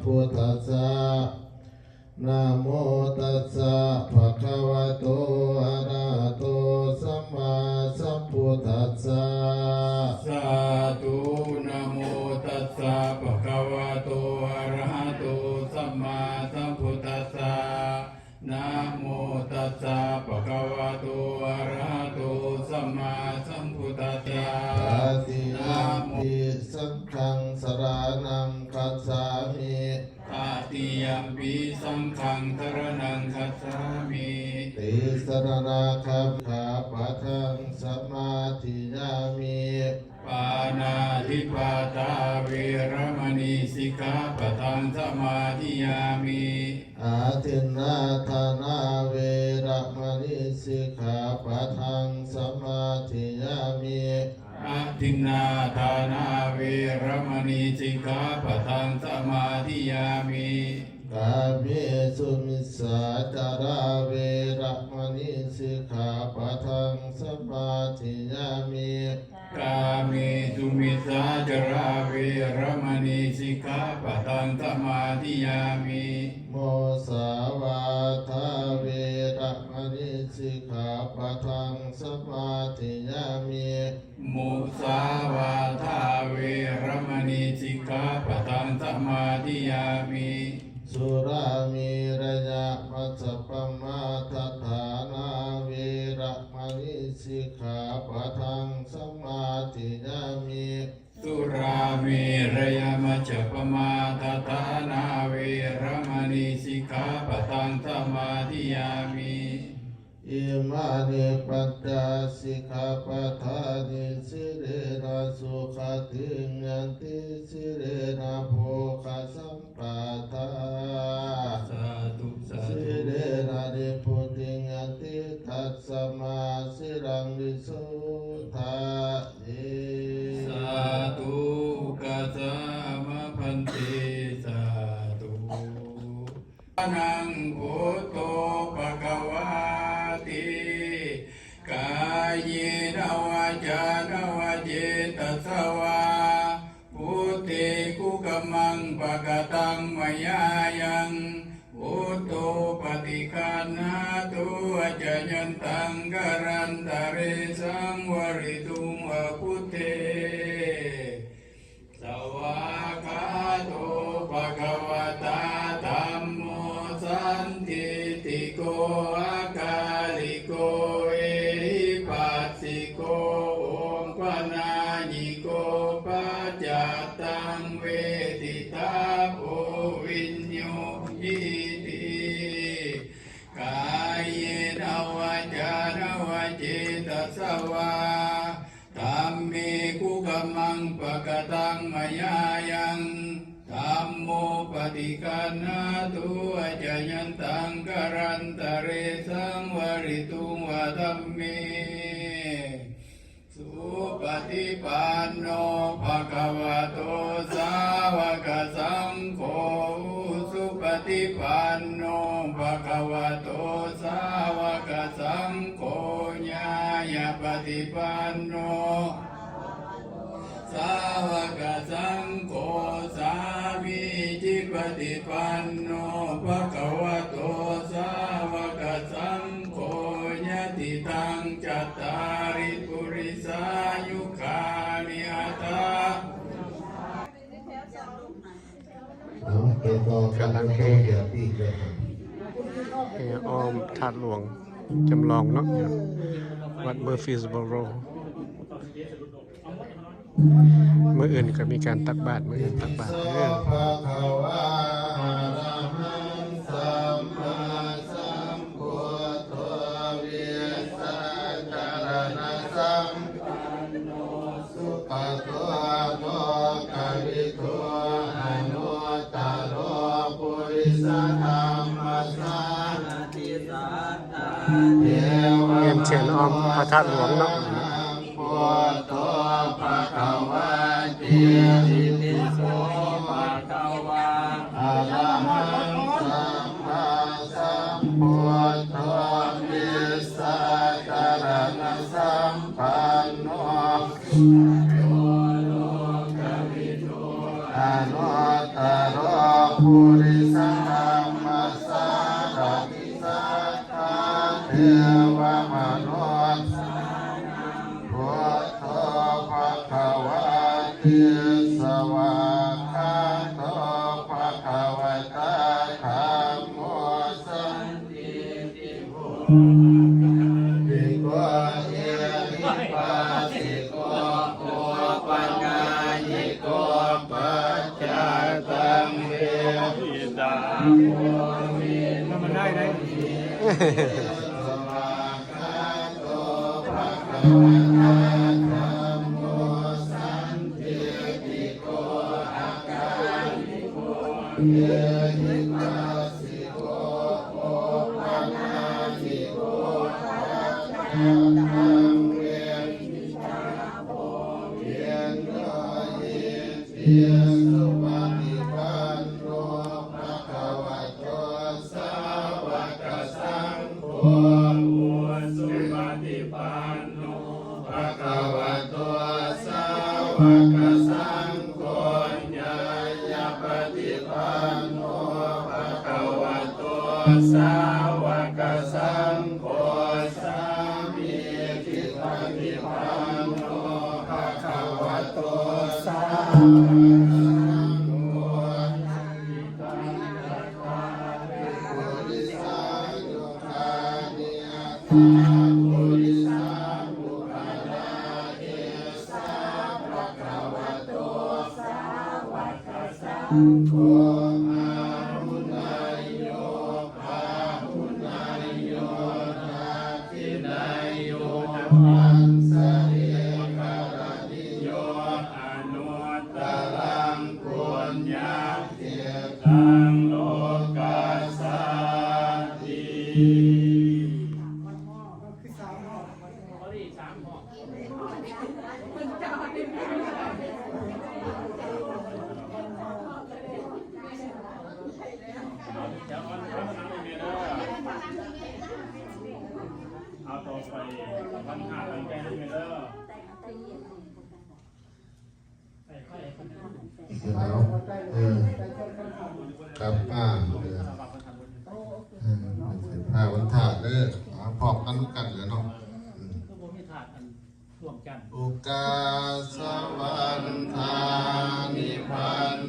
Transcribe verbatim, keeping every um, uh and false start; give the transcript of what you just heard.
buddhassa. Namo tassa bhagavato arahato sammāsambuddhassa. Sādhu. Namo tassa bhagavato arahato sammāsambuddhassa. Namo tassa bhagavato arahato sammāsambuddhassa. Tatiyampi saṅghaṃ saraṇaṃ gacchāmi. Tatiyampi saṅghaṃ saraṇaṃ gacchāmi. Tisaraṇagamikkhāpadaṃ samādiyāmi. Pāṇātipātā veramaṇī sikkhāpadaṃ samādiyāmi. Adinnādānā veramaṇī sikkhāpadaṃ samādiyāmi. Adinnādānā veramaṇī sikkhāpadaṃ samādiyāmi. Kāmesu micchācārā veramaṇī sikkhāpadaṃ samādiyāmi. Kāmesu micchācārā veramaṇī sikkhāpadaṃ samādiyāmi. Musāvādā veramaṇī sikkhāpadaṃ samādiyāmi. Musāvādā veramaṇī sikkhāpadaṃ samādiyāmi. Surāmerayamajjapamādaṭṭhānā veramaṇī sikkhāpadaṃ samādiyāmi. Surāmerayamajjapamādaṭṭhānā veramaṇī sikkhāpadaṃ samādiyāmi. Imāni pañca sikkhāpadāni. Sīlena sugatiṃ yanti, sīlena bhogasampadā. Sādhu, sādhu. Sīlena nibbutiṃ yanti, tasmā sīlaṃ visodhaye. Sādhu, ukāsa mā bhante, sādhu. Naṃ buddho bhagavāti. Kāyena vācāya va cetasā vā, buddhe kukammaṃ pakataṃ mayā yaṃ, buddho paṭiggaṇhatu accayantaṃ, kālantare saṃvarituṃ va buddhe. Svākkhāto bhagavatā dhammo, sandiṭṭhiko akāliko ehipassiko opanayiko paccattaṃ veditabbo viññūhīti. Kāyena vācāya va cetasā vā, dhamme kukammaṃ pakataṃ mayā yaṃ, dhammo paṭiggaṇhatu accayantaṃ, kālantare saṃvarituṃ va dhamme. Supaṭipanno bhagavato sāvakasaṅgho, ujupaṭipanno bhagavato sāvakasaṅgho, ñāyapaṭipanno sāvakasaṅgho, sāmīcipaṭipanno bhagavato sāvakasaṅgho, yadidaṃ cattāri purisayugāni aṭṭha กำลังแห่ แห่อ้อมธาตุหลวงจำลองเนาะ อยู่วัด Murfreesboro มื้ออื่นก็มีการตักบาตร มื้ออื่นตักบาตรเด้อ Bhagavā arahaṃ sammāsambuddho vijjācaraṇasampanno sugato lokavidū anuttaro purisadammasārathi satthā เวียนเทียนอ้อมพระธาตุหลวงเนาะ devamanussānaṃ buddho bhagavāti. Itipi so bhagavā arahaṃ sammāsambuddho vijjācaraṇasampanno sugato lokavidū anuttaro Purisadammasārathi satthā devamanussānaṃ buddho bhagavāti. Svākkhāto bhagavatā dhammo sandiṭṭhiko ehipassiko opanayiko paccattaṃ veditabbo viññūhīti. Svākkhāto bhagavatā dhammo sandiṭṭhiko akāliko ehipassiko opanayiko paccattaṃ veditabbo viññūhīti. Supaṭipanno bhagavato sāvakasaṅgho, ujupaṭipanno bhagavato sāvakasaṅgho, ñāyapaṭipanno bhagavato sāvakasaṅgho, sāmīcipaṭipanno bhagavato sāvakasaṅgho, yadidaṃ cattāri purisayugāni aṭṭha purisapuggalā, esa bhagavato sāvakasaṅgho, āhuneyyo pāhuneyyo dakkhiṇeyyo añjalikaraṇīyo anuttaraṃ puññakkhettaṃ lokassāti. เอาต่อไปวันพระหลังแกงนี่เด้อ เดี๋ยว เออ กลับมา เออ เออ เป็นผ้าวันธาตุเด้อ เอาพร้อมกันกันเลยเนาะ อืม Okāsa vandāni bhante.